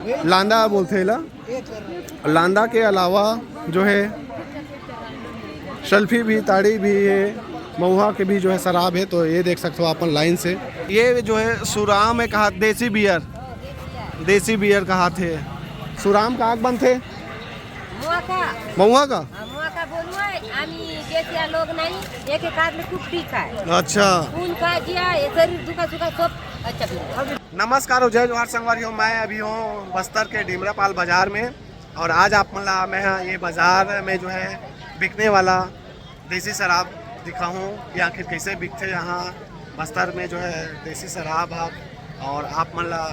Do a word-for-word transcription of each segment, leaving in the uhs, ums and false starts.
लांदा बोलथे एला। लांदा के अलावा जो है सल्फी भी, ताड़ी भी है, महुआ के भी जो है शराब है। तो ये देख सकते हो अपन लाइन से, ये जो है सुराम है कहा, देसी बियर, देसी बियर कहा थे। सुराम का आग बनथे? महुआ का। महुआ का? हाँ, महुआ का बोलू है। आमी देसिया लोग नहीं, एक एक आदमी खूब ठीक है। अच्छा। खून का जिया, ये शरीर दुखा सुखा सब अच्छा भी। नमस्कार और जय जोहार संगवारी हो, मैं अभी हूँ बस्तर के डीमरापाल बाजार में। और आज आप मन ला मैं ह ये बाजार में जो है बिकने वाला देसी शराब दिखाहूँ कि आखिर कैसे बिकथे यहाँ बस्तर में जो है देसी शराब ह। और आप मन ला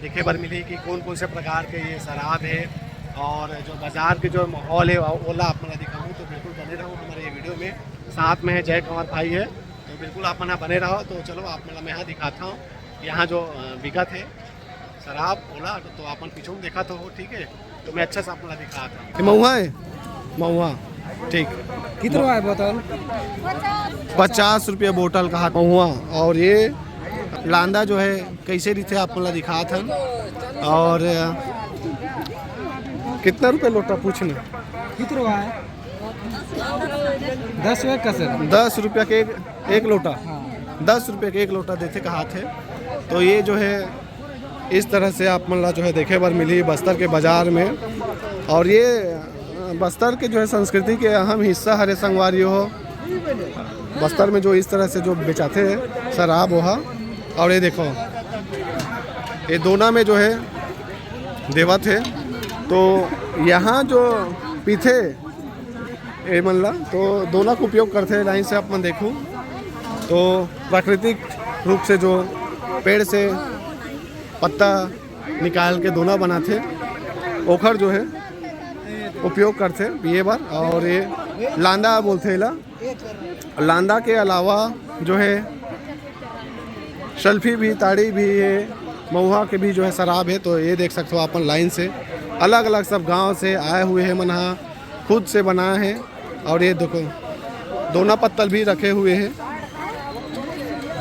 देखे बर मिली कि कौन कौन से प्रकार के ये शराब है और जो बाजार के जो माहौल है ओला आप मन ला दिखाहूँ। तो बिल्कुल बने रहो हमारे ये वीडियो में। साथ में है जय कंवर भाई है, तो बिल्कुल आप मन ह बने रहो। तो चलो आप मन ला मैं यहाँ दिखाता हूँ यहाँ जो अ, बिकत है शराब ओला, तो अपन पीछू में देखा तो हो, ठीक है। तो मैं अच्छा से आप मन ला दिखाता हूँ। ये महुआ है? महुआ, ठीक। कितना है बोतल? पचास रुपये बोतल कहा महुआ। और ये लांदा जो है कैसे रहिथे आप मन ला दिखात हन। और अ, कितना रुपये लोटा पूछना? कितना है? दस रुपये का सर। दस रुपये के एक, एक लोटा। हाँ। दस रुपये के एक लोटा देथे कहा थे। तो ये जो है इस तरह से आप मन ला जो है देखे बर मिली बस्तर के बाजार में। और ये अ, बस्तर के जो है संस्कृति के अहम हिस्सा हरे संगवारी हो। बस्तर में जो इस तरह से जो बेचाथे शराब ओहा। और ये देखो, ये दोना में जो है देवत है। तो यहाँ जो पीथे ए मन ला, तो दोना के उपयोग करथे लाइन से आप मन देखू तो प्राकृतिक रूप से जो पेड़ से पत्ता निकाल के दोना बनाथे, ओखर जो है उपयोग करथे पिए बर। और ये लांदा बोलथे एला। लांदा के अलावा जो है सल्फी भी, ताड़ी भी है, महुआ के भी जो है शराब है। तो ये देख सकते हो अपन लाइन से अलग अलग सब गांव से आए हुए हैं मन हा, खुद से बनाए हैं। और ये देखो दोना पत्तल भी रखे हुए हैं,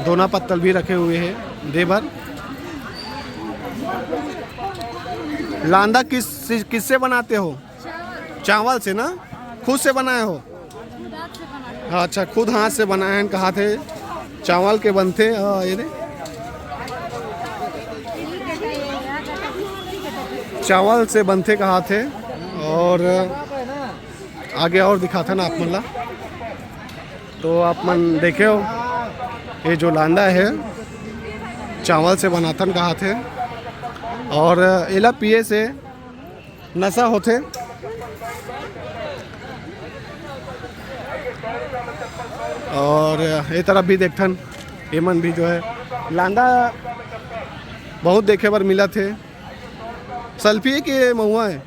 दोना पत्तल भी रखे हुए हैं देबर। लांदा किस किससे बनाते हो? चावल से ना? खुद से बनाए हो? हाँ, अच्छा, खुद हाथ से बनाए हैं कहा थे। चावल के बनथे। हाँ, ये दे, चावल से बनथे कहा थे। और आगे और दिखाथन आप मन ला। तो आप मन देखे हो ये जो लांदा है चावल से बनाथन कहा थे। और एला पिए से नशा होथे। और ये तरफ भी देखथन, एमन भी जो है लांदा बहुत देखे बर मिलत हे। सल्फी है कि ये महुआ है?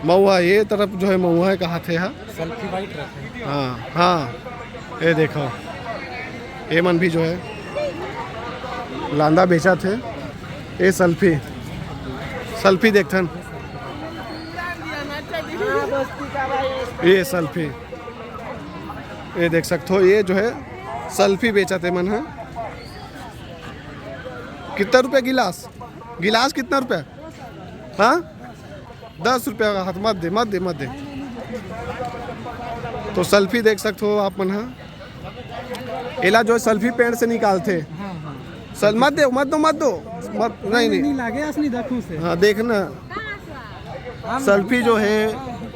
महुआ, ये तरफ जो है महुआ है कहा थे हा। सल्फी वाइट रखे। हाँ, हाँ, ये देखो, ये मन भी जो है लांदा बेचा थे। ये सल्फी, सल्फी देखथन, ये सल्फी, ये देख सकते हो, ये जो है सल्फी बेचा थे मन है। कितना रुपया गिलास? गिलास कितना रुपया? हाँ, दस रुपया का हाथ मत दे, मत दे, मत दे। तो सल्फी देख सकते हो आप मन हा। एला जो सल्फी पेड़ से निकालथे। हाँ, हाँ। सल मत दे, मत दो, मत दो, मत, नहीं, नहीं। नहीं लागे, असली देखू से। हाँ, देखना। हाँ, सल्फी जो है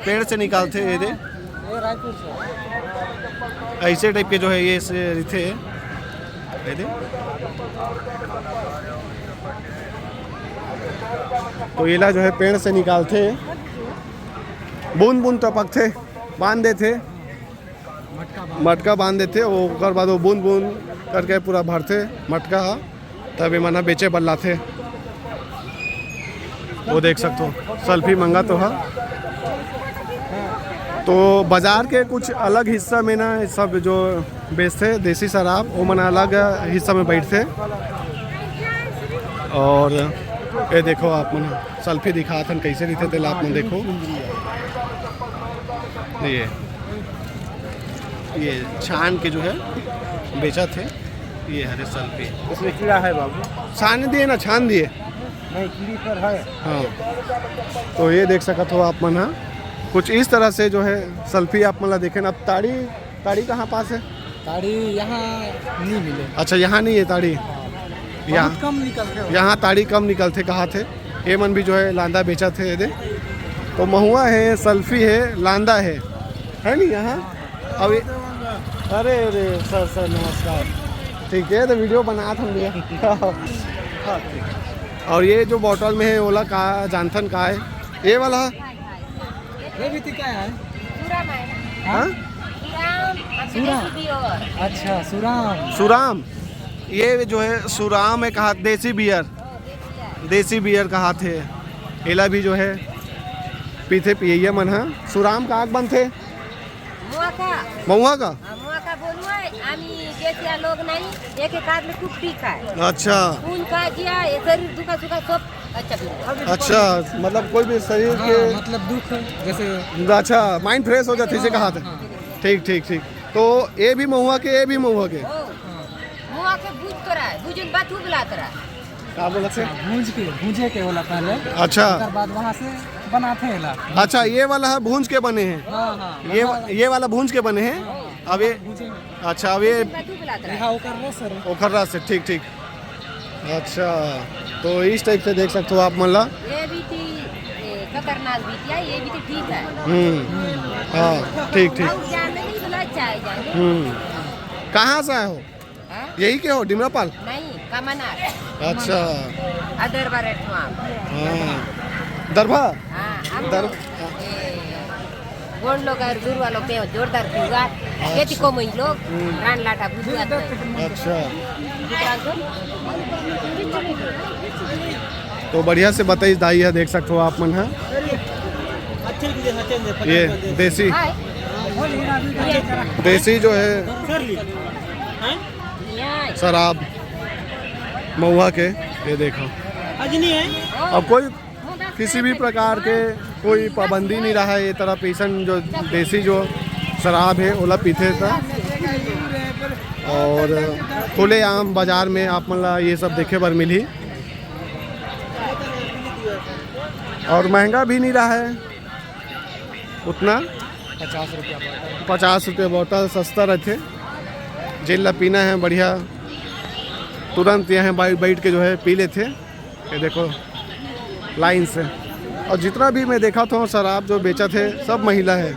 पेड़ से निकालथे, ये दे। ये रायपुर से। ऐसे टाइप के जो है ये से रिथे। ये दे। तो एला जो है पेड़ से निकालथे, बूंद बूंद टपकथे, बांध देथे, मटका बांध मटका बांध देथे, ओकर बाद वो बूंद बूंद करके पूरा भरथे मटका ह, तब एमन ह बेचे बर लाथे। वो देख सकते हो, सल्फी मंगा तो है। तो बाजार के कुछ अलग हिस्सा में ना सब जो बेचते देसी शराब, वो मन अलग हिस्सा में बैठते। और ये देखो आप मन सल्फी दिखात हन, कैसे रहिथे तेला आप मन देखो। ये, ये छान के जो है बेचत हे, ये हरे सल्फी। इसमें कीड़ा है बाबू। छान दिए ना, छान दिए। नहीं, सीढ़ी पर है। हाँ, तो ये देख सकत हो आप मन ह, कुछ इस तरह से जो है सेल्फी आप मन ला देखे ना। ताड़ी, ताड़ी कहाँ पास है? ताड़ी यहाँ नहीं मिले। अच्छा, यहाँ नहीं है ताड़ी। हाँ। यहाँ बहुत कम निकलते हो। यहाँ ताड़ी कम निकलथे कहाथे। ये मन भी जो है लांदा बेचथे, ये दे। तो महुआ है, सेल्फी है, लांदा है, है नहीं यहाँ? अब ये, अरे, अरे, सर, सर, नमस्कार। ठीक है, तो वीडियो बनात हन भैया। हाँ, ठीक। और ये जो बॉटल में है, ओला का जानथन का है? ये वाला? ये भी तो क्या है? सुराम है। हाँ? सुराम, अब सुराम। देसी बियर। अच्छा, सुराम। सुराम। ये जो है, सुराम है कहा, देसी बियर। ओ, देसी है। देसी बियर कहाथे। एला भी जो है, पीथे पियैया मन ह। सुराम का आग बनथे? महुआ का। महुआ का? हाँ, महुआ का बोलुआ है। आमी देसिया लोग नहीं, एक एक आदमी खूब पी खाए। अच्छा। खून का जिया, ये शरीर दुखा सुखा सब अच्छा पी। अच्छा, मतलब कोई भी शरीर हाँ, के मतलब दुख जैसे अच्छा, माइंड फ्रेश हो जाथे, इसे हाँ, कहाथे। हाँ। ठीक, ठीक, ठीक। तो ये भी महुआ के, ये भी महुआ के? ओ, महुआ के भूज तो रहा है, भूजन बात उबला तो रहा है। का बोलत हे? भूंज के, भूंजे के होला पहले। अच्छा। ओकर बाद वहाँ से बनाथे एला। अच्छा, ये वाला है भूंज के बने हैं। हाँ, हाँ। ये, ये वाला भूंज के बने हैं। हाँ। अब ये, भूंजे। अच्छा, अब ये भूजन बात उबला तो रहा है। हाँ, ओकर रस है। ओकर रस है, ठीक, ठीक। अच्छा, तो इस टाइप से देख सकते हो आप मन ला। ये भी थी, ये खतरनाक भी थी, ये भी थी ठीक है। हम्म, हाँ, ठीक, ठीक। और जान नहीं बोला, अच्छा है जान। हम्म, कहाँ से आए हो? हाँ? यही के हो, डिमरापाल? नहीं, कमनार। अच्छा। अदर बार एठो आम। हाँ। दरभा? हाँ, हम दर- लोग, ए, गोंड लोग और दूर वालों पे जोरदार पीवा। अच्छा। खेती को मई लोग, हम्म। रान लाटा बुझुआ तो। अच्छा। तो बढ़िया से बताई दाई है, देख सकते हो आप मन है। ये देसी, हाय। देसी जो है सर ली। हाँ? शराब महुआ के, ये देखो। अजनी है। अब कोई किसी भी प्रकार के कोई पाबंदी नहीं रहा है, ये तरह पीसन जो देसी जो शराब है, ओला पीथे था। और खुलेआम बाजार में आप मन ला ये सब देखे बर मिलही। और महंगा भी नहीं रहा है उतना। पचास रुपया बॉटल। पचास रुपया बॉटल सस्ता रहिथे। जेन ला पीना है बढ़िया, तुरंत यहाँ बैठ, बैठ के जो है पी लेथे। ये देखो लाइन से। और जितना भी मैं देखा था शराब जो बेचथे, सब महिला है।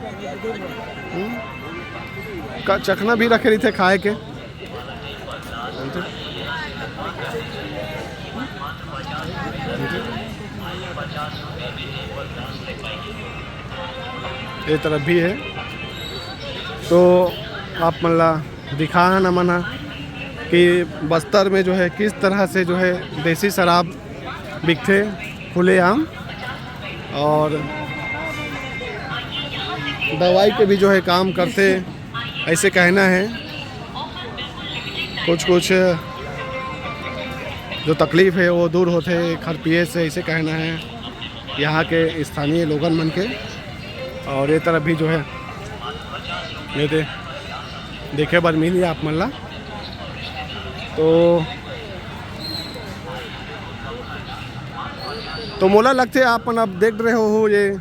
हम्म? का चखना भी रखे रहिथे खाए के। ये तरफ भी है, तो आप मन ला दिखा हन हमन ह कि बस्तर में जो है किस तरह से जो है देसी शराब बिकथे खुलेआम, और दवाई के भी जो है काम करथे, ऐसे कहना है। कुछ कुछ जो तकलीफ है वो दूर होथे एखर पिए से, ऐसे कहना है यहाँ के स्थानीय लोगन मन के। और ये तरफ भी जो है ये दे, देखे बर मिली आप मन ला। तो, तो मोला लगथे आप मन अब देख रहे हो ये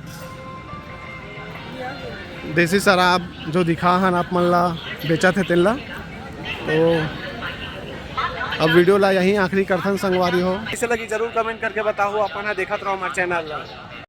देसी शराब जो दिखा हन आप मन ला बेचत हे तेन ला। तो अब वीडियो ला यहीं आखिरी करथन संगवारी हो। कैसे लगी जरूर कमेंट करके बताओ, अपन ह देखत रहो हमारे चैनल ला।